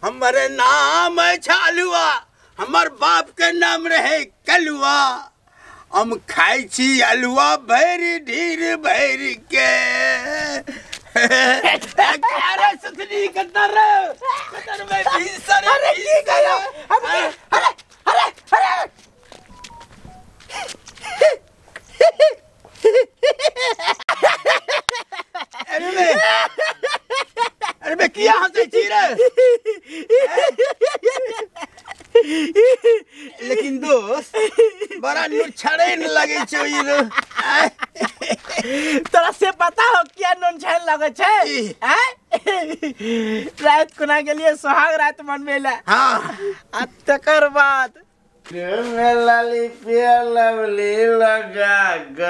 हमर नाम छालुआ, हमर बाप के नाम रहे कलुआ। हम खाइ छी अलुआ भरि ढीर भरि के। अरे सुथनी कतर कतर में भीसर। अरे की गया? अरे अरे अरे अरे अरे बे किया हंसै छी रे? लेकिन दोस्त बड़ा नुछड़े न लगे छौ ई रे। तोरा से पता हो किया नुछड़े लगे छै? हैं? रात कोना गेलिए सोहाग रात मनबे ला। हां आ तकर बाद लाली पिया लवली लगा ग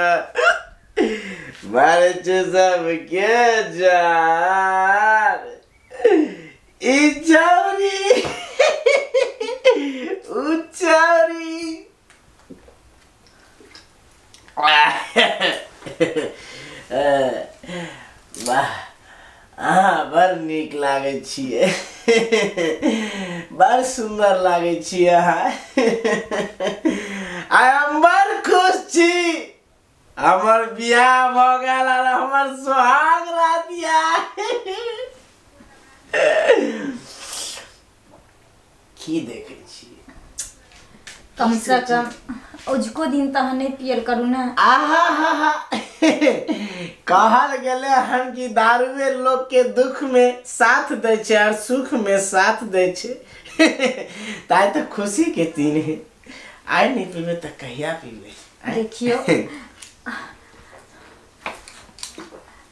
मारे सबके जार ई चौरी उ चौरी। वाह अहाँ बड़ नीक लागै छियै, बड़ सुन्दर लागै छियै अहाँ। आइ हम बड़ खुश छी, हमर बियाह भऽ गेल और हमर सोहाग रात या। की देखै छी? कम से कम उजको दिन तऽ अहाँ नहि पियल करू ने। आहा हा हा कहल गेलै हन कि दारुए लोक के दुख में साथ दै छै और सुख में साथ दै छै। ताइ तऽ खुशी के दिन है, आइ नहीं पीबे तऽ कहिया पीबे? देखियो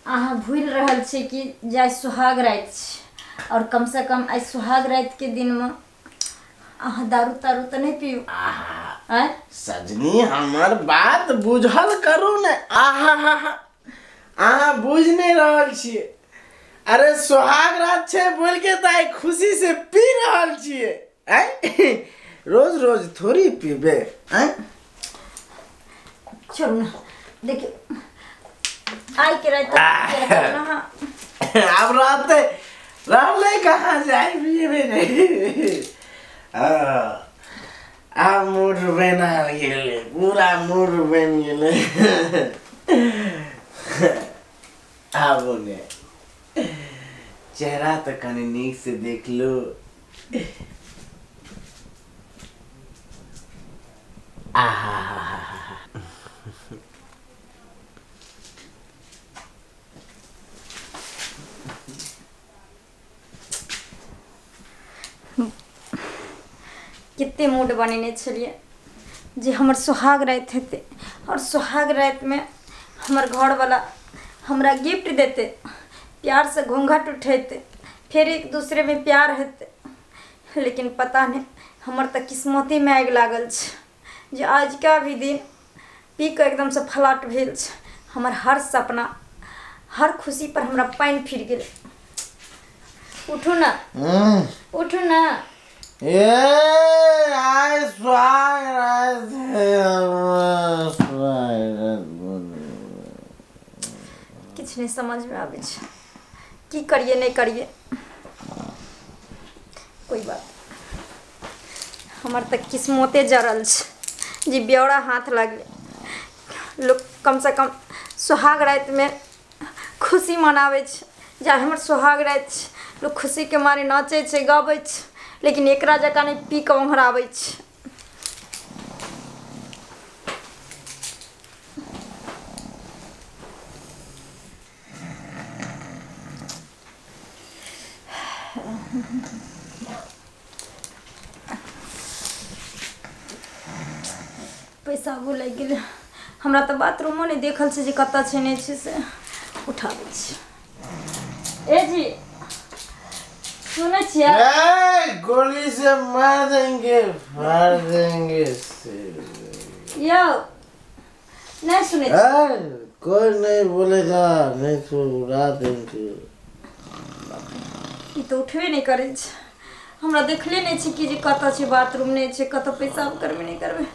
अहाँ भूलि रहल छी कि जे आइ सुहाग राति छै और कम से कम आइ सुहाग राति के दिन में अहाँ दारू तारू तऽ नहीं पीऊ। आहा सजनी हमर बात बुझल करू ने। आहा हा हा अहाँ बुझ नहीं रहल छियै। अरे सुहाग रात छै बोल के तऽ आइ खुशी से पी रहल छियै। आँय रोज रोज थोड़ी पीबे। आँय छोड़ू ना, देखियो आइ के राति अब रहते रहले कहाँ जाय पीबे नहीं। आब मूड बना गेलै, पूरा मूड बनि गेलै। आब ने चेहरा तऽ कनि नीक से देख लू। आहा कते मूड बनेने छलियै जे हमर सोहाग राति हेतै और सोहाग रातिमे हमर घरवाला हमरा गिफ्ट देतै, प्यार से घूंघट उठेतै, फेर एक दूसरे में प्यार हेतै। लेकिन पता नहीं हमर तऽ किस्मतेमे आगि लागल छै जे आजका भी दिन पी कऽ एकदमसँ फलाट भेल छै। हमर हर सपना हर खुशी पर हमरा पानि फिर गेलै। उठू ना, उठू ना। ए आइ सुहाग रात है, सुहाग रात। किछु नहि समझमे आबै छै, की करिए नहि करिए। कोई बात, हमर तऽ किस्मते जरल छै जे ब्यौरा हाथ लगलै। लोक कम से कम सुहाग रातिमे खुशी मनाबै छै, जे हमर सुहाग राति छै, लोक खुशीके मारे नाचै छै गाबै छै, लेकिन एकरा जकाँ नहि पी कऽ ओंघराबै छै। पैसा लागि गेलै, हमरा तऽ बाथरूमो नहि देखल छै जे कतऽ छै नहि छै, से उठाबै छी। ए जी सुनै छियै? गोली से मार देंगे, मार देंगे यौ। नहीं सुनै छियै? कोई नहीं बोलेगा, नहीं तो उड़ा देंगे। ई तऽ उठबे नहि करै छै, हमरा देखले नहि छै कि जे कतऽ छै बाथरूम, नहि छै कतऽ पेशाब करबै नहि करबै।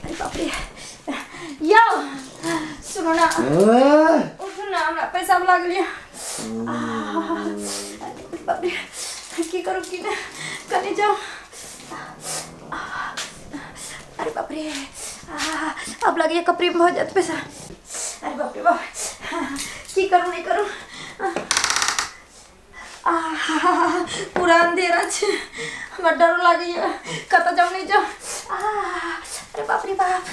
अरे बाप रे। यौ सुनू ना उठू ना हमरा पैसा लागल ये बाप रे की करू की ना कनी जाओ अरे बाप रे अब लगे कपड़े में बहुत जात पैसा अरे बाप रे बाप की करूँ नहीं करूँ पूरा अंधेरा छे हमरा डर लागे कत जाऊँ नहीं जाऊँ अरे बाप रे बाप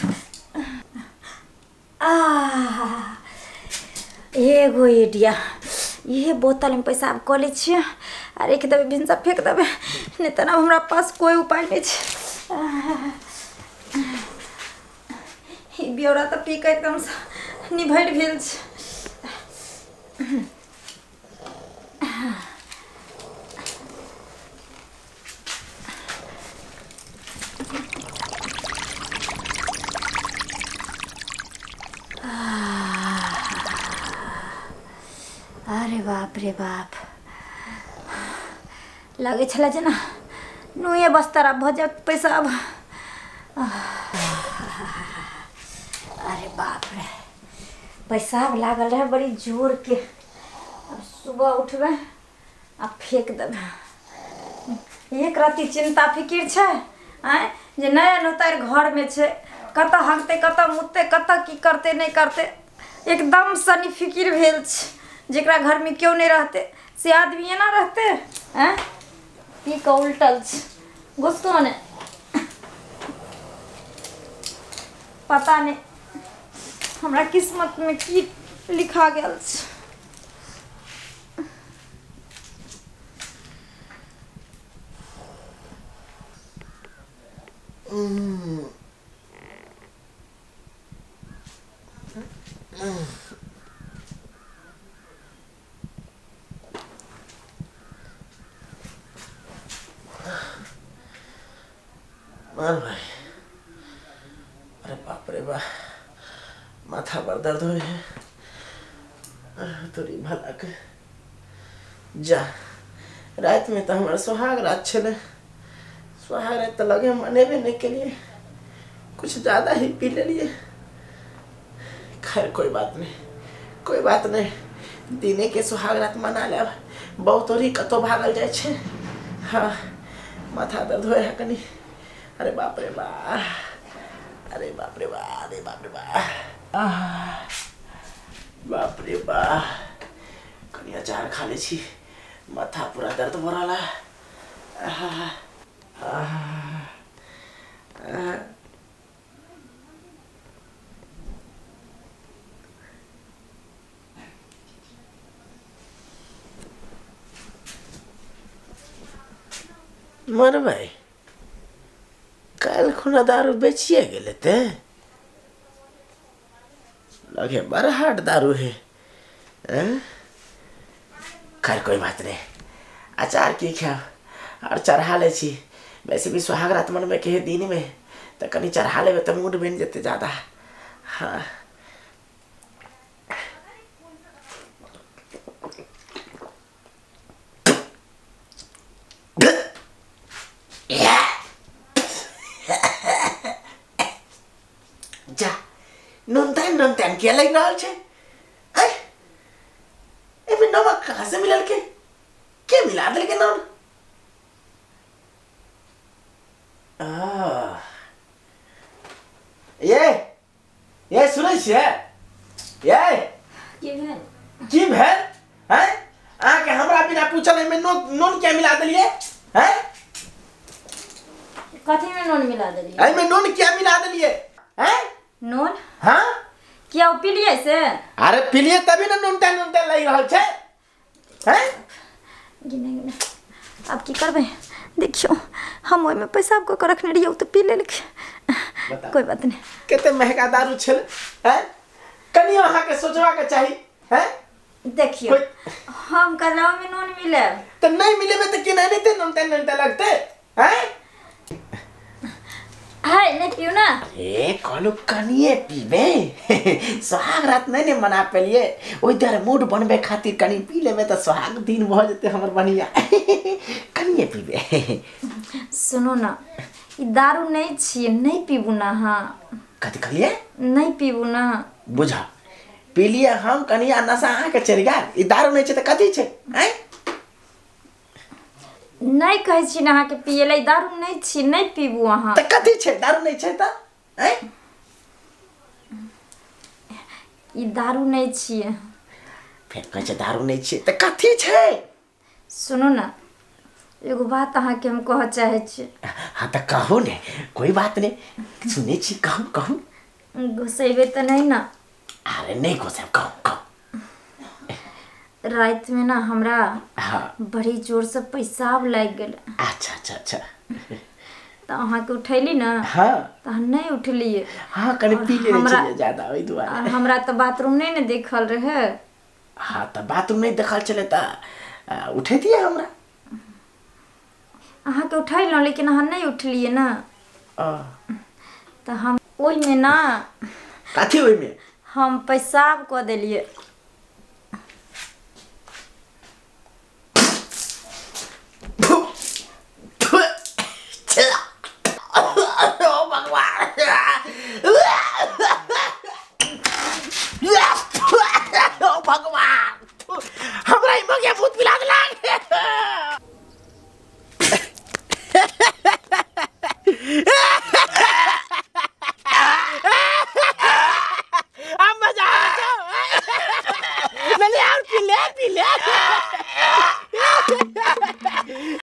एगो आइडिया ये बोतल में पैसा अब कऽ लै छियै आ राखि देबै भिनसर फेंक देबै नहीं तऽ हमरा पास कोई उपाय नहीं छै। ई ब्यौरा तऽ पी कऽ एकदम निभरि भेल छै। अरे बाप रे बाप लगे छलै जेना नुए बस्तर आब भऽ जायत पैसा अब। अरे बाप रे पैसा अब लागल रहे बड़ी जोर के। अब सुबह उठबै आ फेंक देबै। एक राति चिंता फिकिर छै आँय जे नया नौतार घरमे छै कतऽ हगतै कतऽ मुततै कतऽ की करतै नहि करतै एकदम सनी फिकिर भेल छै। जेकरा घर में क्यों नहीं रहते से आदमी एना रहते हैं पी कऽ उल्टल छै गुस्सो ने पता नहीं हमरा किस्मत में की लिखा गेल छै। मार भाई अरे बाप रे बा माथा पर दर्द हो है तोरी भला के जा। रात में तो हमारे सुहाग रात छले सुहाग रात तो लगे मनेबे नहीं के लिए कुछ ज़्यादा ही पी ले लिए। खैर कोई बात नहीं कोई बात नहीं दिने के सुहाग रात मना लेब बहुत और ही कतो भागल जाए छे। हाँ माथा दर्द हो है कनी। अरे बाप रे बा अरे बाप रे बा अरे बाप रे बा बाप रे बा कनी अचार खा ले छी माथा पूरा दर्द हो रहा है। मर भाई काल्हि खुना दारू बेचिए गेलै ते लगे बड़ हार्ड दारू है। खैर कोई बात नहीं अचार की खायब और चढ़ा ले छी। वैसे भी सुहाग रात मनबे के है दिन में तो कनी चढ़ा लेबै तऽ मूड बनि जेतै ज़्यादा। हाँ जा नून तान किया लागि रहल छै एहिमे नमक कहाँ से मिलल के मिला देलकै नून। ये सुनै छियै ये की भेल की भेल हैं अहाँके हमरा बिना पूछल एहिमे नून किया मिला देलियै हैं कथी में नून मिला देलियै एहिमे नून किया मिला देलियै हैं नून हाँ किया पिलियै से। अरे पिलियै तभी ना नून तेल लागि रहल छै हैं गिने गिने अब की करबै देखियो हम ओहिमे पैसा कऽ के रखने रहियै तऽ पी लेलकै। कोई बात नहीं कते महंगा दारू छल हैं कनी अहाँके सोचबाक चाही हैं। देखियो हम कहलहुँ में नून मिलेब तऽ नहीं मिलेबै तऽ केना नहि नून तेल लगतै हैं। है नहीं पियू ना ए कहलू कनिए पीबे सुहाग रात नहीं ने मना पेलिए ओहि दुआरे मूड बनबे खातिर कनी पी लेबै तऽ सुहाग दिन भऽ जेतै हमर बढ़िया कनिए पीबे। सुनू ना ई दारू नहीं छियै नहीं पीबू ना। हाँ कथी कहलियै नहीं पीबू ना। बुझा पी लिए हम कनिया नशा अहाँके चढ़ि गेल। ई दारू नहि छै तऽ कथी छै? आँय नहि कहै छी ने अहाँके पियै लए, दारू नहि छी, नहि पीबू अहाँ। तऽ कथी छै? दारू नहि छै तऽ? आँय ई दारू नहि छियै। फेर कहै छै दारू नहि छियै तऽ कथी छै? सुनू ने एगो बात अहाँके हम कहऽ चाहै छी। हाँ तऽ कहू ने, कोई बात नहि, सुनै छी, कहू कहू। घुसेबै तऽ नहि ने? अरे नहि घुसायब, कहू कहू। रातिमे ने हमरा हाँ बड़ी जोरसँ पेशाब लागि गेल। अच्छा अच्छा अच्छा। तऽ अहाँके उठैली ने। हाँ तऽ अहाँ नहि उठलियै। हाँ कनि पी लेने हमरा छलियै ज्यादा ओहि दुआरे। आओर हमरा तऽ बाथरूम नहि ने देखल रहै। हाँ तऽ बाथरूम नहि देखल छलै तऽ उठैतियै हमरा। अहाँके उठेलहुँ लेकिन अहाँ नहि उठलियै ने। तऽ हम ओहिमे ना कथी ओहिमे? हम पेशाब कऽ देलियै।